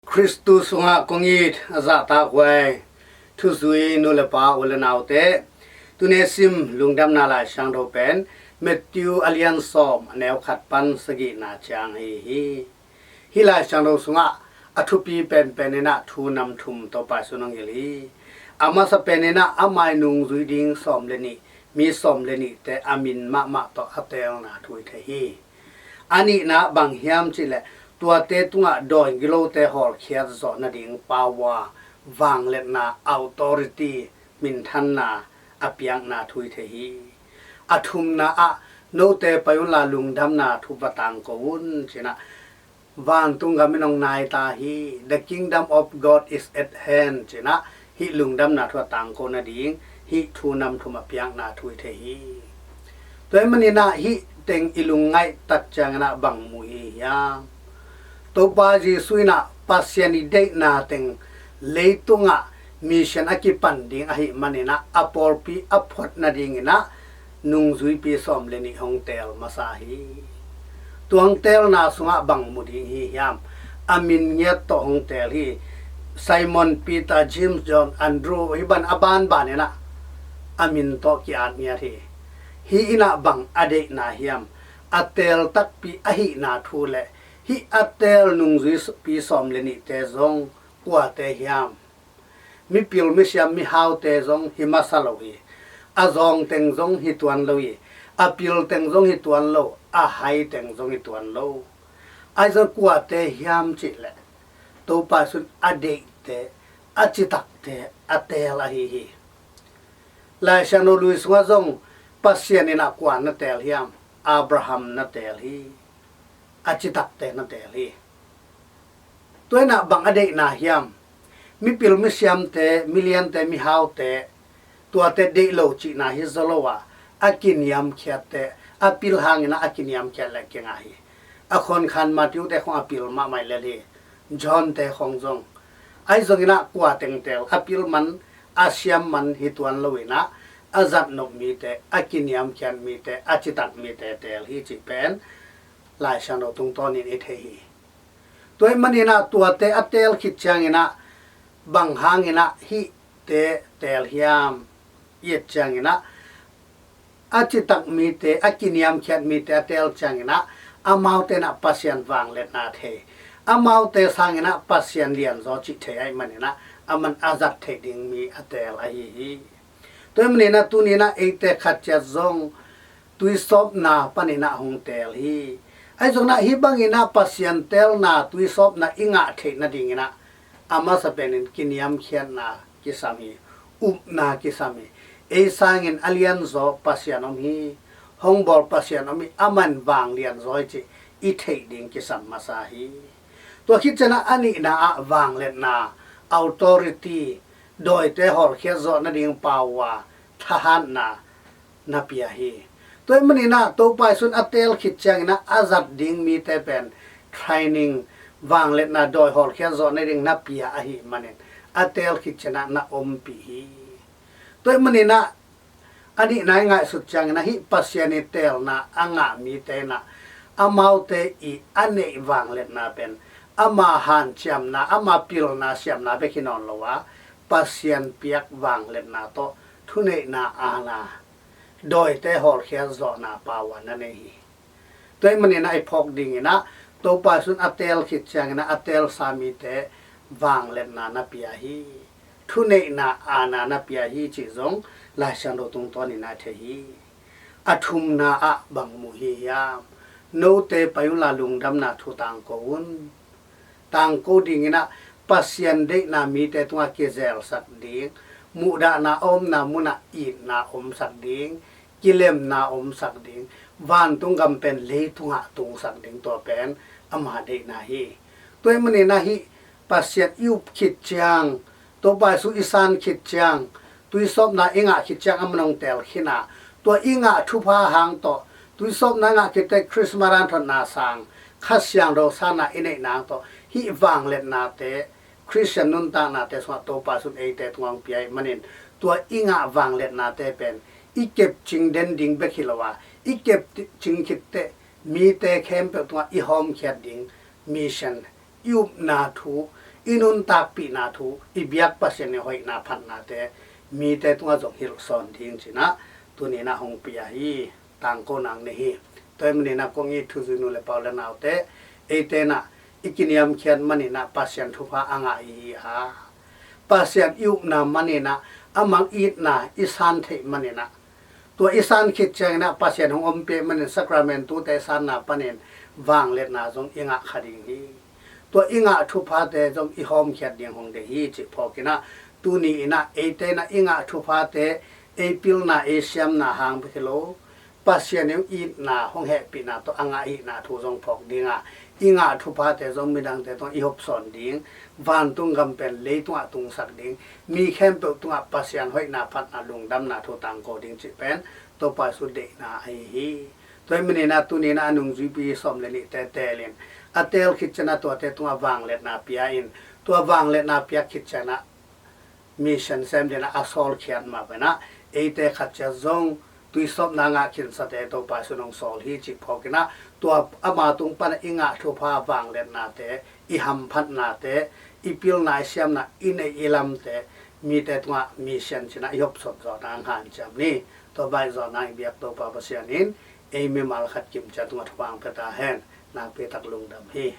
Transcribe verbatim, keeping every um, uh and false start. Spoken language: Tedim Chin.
Khristu sungah kong it a zahtakhuai thuzui nu le pa u le naute, tuni sim lungdamna Laisiangtho pen Matthew a lian sawm, a neu khat pan sagihna ciang ahi hi. Hih Laisiangtho sungah a thupi penpen inah thu nam thum Topa Jesu in hong hilh hi. A masa pen inah amah nungzui ding sawm le nih, mi sawm le nihte a min mahmah tawh a teelna thu i thei hi. A nihna bang hiam cihleh, tuate tungah dawi gilote hawlkhiat zawh nading power, vangliatna, authority, minthanna a piakna thu i thei hi. A thumna ah, note pai unla lungdamna thu va tangko un, ci-inah vantung gam in hong nai ta hi. The kingdom of God is at hand, ci-inah hih lungdamna thu a tangko nading hih thu nam thum a piakna thu i thei hi. Tua ahih maninah hih teng i lungngaih tak cianginah bang mu i hi hiam? Topa Jesu inah Pasian i deihna teng leitungah mission a kipan ding ahih maninah a pawlpi a phuat nadinginah nungzuipi sawm le nih hong teel masa hi. Tua hong teelna sungah bang mu ding hi hiam? A min ngiat tawh hong teel hi. Simon, Peter, James, John, Andrew, hih ban a banbaninah a min tawh ki-at ngiat hi. Hih inah bang a deihna hiam? A teel takpi ahihna thu le hih a teel nungzuipi sawm le nihte zong kuate hiam? Mipil, misiam, mihaute zong hi masa lo hi. A zawng teng zong hi tuan lo hi. A pil teng zong hi tuan lo. A hai teng zong hi tuan lo. Ahi zong kuate hiam cihleh, Topa Jesu in a deihte, a citakte a teel ahi hi. Laisiangtho lui sungah zong Pasian inah kua na teel hiam? Abraham na teel hi. A citakte na teel hi. Tua inah bang a deihna hiam? Mipil, misiamte, miliante, mihaute, tuate deih lo cihna hi zaw lo a, a kiniamkhiatte, a pil hanginah a kiniamkhiat le kingah hi. A khuankhan Matthew-te khong a pil mahmah lel hi. John-te khong zong. Ahi zonginah kua teng teel? A pil man, a siam man hi tuan lo inah, a zatnop mite, a kiniamkhiat mite, a citak mite teel hi cih pen Laisiangtho tungtawnin i thei hi. Tua ahih maninah tuate a teel khit cianginah bang hanginah hihte teel hiam? I et cianginah a citak mite, a kiniamkhiat mite a teel cianginah amaute inah Pasian vangliatna thei, amaute sanginah Pasian lianzaw cih thei ahih maninah aman a zat theih ding mi a teel ahi hi. Tua ahih maninah tuninah eite khat ciat zong tuisawpna paninah hong teel hi. Ahi zonginah hih banginah Pasian teelna tuisawpna i ngah theih nadinginah a masa penin kiniamkhiatna kisam hi. Upna kisam hi. Ei sangin a lianzaw Pasian om hi. Hong bawl Pasian om hi. Aman vanglianzaw hi cih i theih ding kisam masa hi. Tua khit cianah a nihna ah vangliatna, authority, dawite hawlkhiat zawh nading power, thahatna na pia hi. Tua ahih maninah Topa Jesu in a teel khit cianginah a zat ding mite pen training, vangliatna, dawi hawlkhiat zawh nading na pia ahih manin a teel khit cianah na ompih hi. Tua ahih maninah a nihna i ngaihsut cianginah hih Pasian i teelna a ngah mite inah amaute i a neih vangliatna pen ama hanciamna, ama pilna siamna bek hi nawn lo a, Pasian piak vangliatna tawh thuneihna, aana, dawite hawlkhiat zawhna power na nei hi. Tua ahih maninah i phawk dinginah Topa Jesu in a teel khit cianginah a teelsa mite vangliatna na pia hi. Thuneihna, aana na pia hi cih zong Laisiangtho tungtawninah thei hi. A thumna ah bang mu hi hiam? Note pai unla lungdamna thu tangko un. Tangko dinginah Pasian deihna mite tungah kizelsak ding, muhdahna a omna munah itna omsak ding, kilemna omsak ding, vantung gam pen leitungah tungsak ding, tua pen ama deihna hi. Tua ahih maninah hih Pasian i up khit ciang, Topa Jesu i san khit ciang, tuisawpna i ngah khit ciang a man hong teel khin a, tua i ngah thupha hang tawh, tuisawpna i ngah khit teh Christmas hanthotna sang, Kha Siangtho sanna i neihna hang tawh hih vangliatnate, Khristian nuntaknate sungah Topa Jesu in eite tungah hong pia ahih manin, tua i ngah vangliatnate pen i kepcing den ding bek hi lo a, i kepcing khit teh mite khempeuh tungah i hawmkhiat ding mission, i upna thu, i nuntakpihna thu, i biak Pasian i hoihna phatnate mite tungah zong hilh sawn ding cinah tuninah hong pia hi. Tangko nang nei hi. Tua ahih maninah kong it thuzui nu le pa u le naute, eite inah i kiniamkhiat maninah Pasian thupha a ngah i hi a, Pasian i upna maninah amah itna i san theih maninah, tua i san khit cianginah Pasian hong ompih manin sakramentute sanna panin vangliatna zong i ngah kha ding hi. Tua i ngah thuphate zong i hawmkhiat ding hong deih hi cih phawkinah, tuni inah eite inah i ngah thuphate ei pilna ei siamna hang bek hi lo, Pasian i itna hong hehpihna tawh a ngah ihna thu zong phawk dinga, i ngah thuphate zong midangte tungah i hopsawn ding, vantung gam pen leitungah tungsak ding, mi khempeuh tungah Pasian hoihna phatna lungdamna thu tangko ding cih pen Topa Jesu deihna ahi hi. Tua ahih maninah tuninah a nungzuipi sawm le nihte teelin, a teel khit cianah tuate tungah vangliatna pia-in, tua vangliatna piak khit cianah mission sem dinah a sawlkhiat mah banah, eite khat ciat zong tuisawpna ngah khinsate Topa Jesu in hong sawl hi cih phawkinah, tua ama tung panah i ngah thupha vangliatnate, i hamphatnate, i pilna i siamna, i neih i lamte mite tungah mission cinah i hopsawn zawhna hong hanciam ni. Tua bang zawhna i biak Topa Pasian in ei mimal khat kim ciat tungah thupha hong pia ta hen. Nakpi tak lungdam hi.